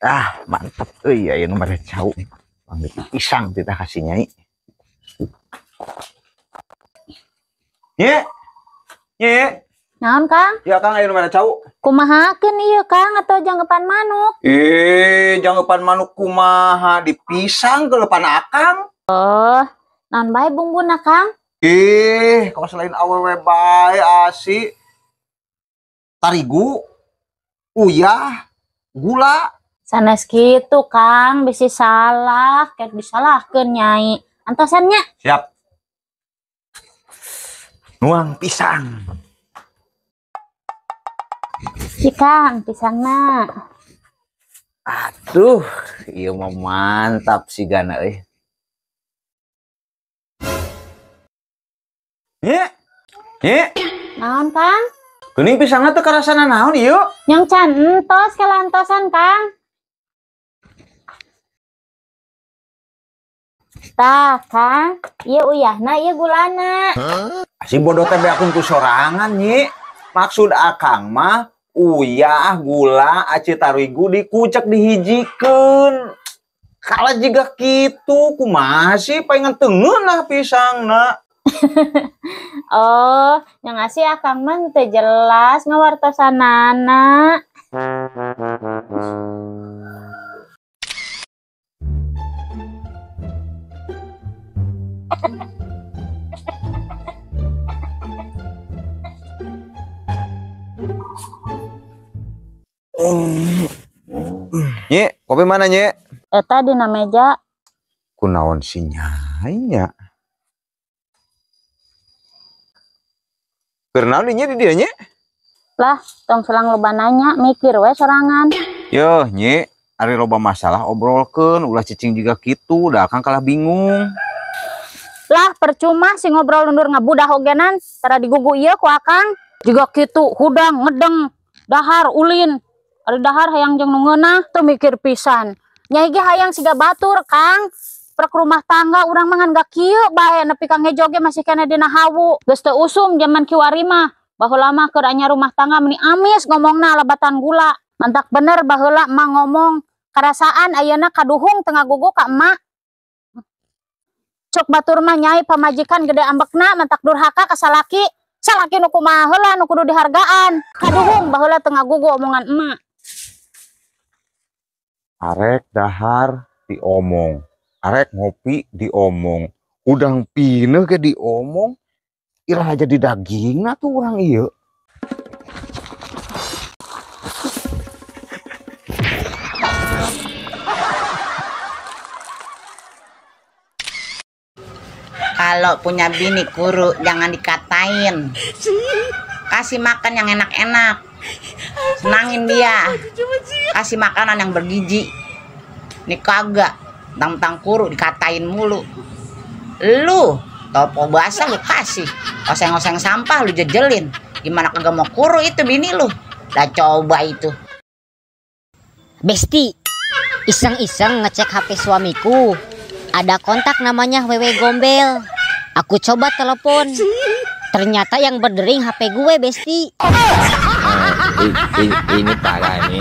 Ah, mantap euy aya nu mere cau. Panggil pisang titah ka si Nyai. Nye. Nye. Naon, Kang? Ya, Kang, aya nu mere cau. Kumahakeun ieu, Kang, atau janggepan manuk? Janggepan manuk kumaha dipisang ke lepan akang? Oh, naon bae bumbuna, Kang? Kalau selain awewe bae asi tarigu, uyah, gula. Sanes kitu, Kang, bisi salah, kayak disalahkeun Nyai. Antosannya. Siap. Nuang pisang. Si Kang, pisangna. Aduh, ieu mah mantap sigana euy. Nye. Nye. Naon, Kang? Geuning pisangna teu karasana naon ieu? Yang can entos kalantosan, Kang. Tah, Kang, ieu uyahna, ieu gulana. Si bodoh teh beakun ku sorangan, Nyi. Maksud akang mah uyah, gula, aci tarigu dikucek dihijikeun. Kala jiga kitu kumaha sih palingan teu ngeunah pisangna. Oh, yang ngasih akang mah teu jelas ngawartosanana. Nyi, kopi mana, Nyi? Eta dina meja. Kunaon si Nyai nya? Keur naon di nya di dieu, Nyi? Lah, tong selang loba nanya, mikir we sorangan. Yeuh, Nyi, ari loba masalah obrolkeun, ulah cicing jiga kitu, da akang kalah bingung. Lah, percuma si ngobrol lundur ngabudah ogenan, tara digugu ieu ku akang. Jiga kitu, hudang, ngedeng, dahar, ulin. Ari dahar hayang jeung nu ngeunah, teu mikir pisan. Nyai ge hayang siga batur, Kang. Prek rumah tangga urang mah ngan gak kieu bae nepi ka ngejo ge masih keneh dina hawu. Geus teu usum jaman kiwari mah. Baheula mah keur anya rumah tangga meni amis ngomongna lebatan gula. Mantak bener baheula mah ngomong karasaan ayeuna kaduhung teu ngagugu ka emak. Cok batur mah nyai pamajikan gede ambekna mantak durhaka ka salaki. Salaki nu kumaha heula nu kudu dihargaan. Kaduhung baheula teu ngagugu omongan emak. Arek dahar diomong, arek ngopi diomong, udang pineh ge diomong, irah aja di dagingna tuh urang ieu. Kalau punya bini kuru jangan dikatain. Kasih makan yang enak-enak. Senangin dia. Kasih makanan yang bergizi. Ini kagak, tentang kuru dikatain mulu. Lu topo basah lu kasih, oseng-oseng sampah lu jejelin. Gimana kagak mau kuru itu bini lu? Lah coba itu. Besti, iseng-iseng ngecek HP suamiku. Ada kontak namanya Wewe Gombel. Aku coba telepon. Ternyata yang berdering HP gue, Besti. Ini parah nih.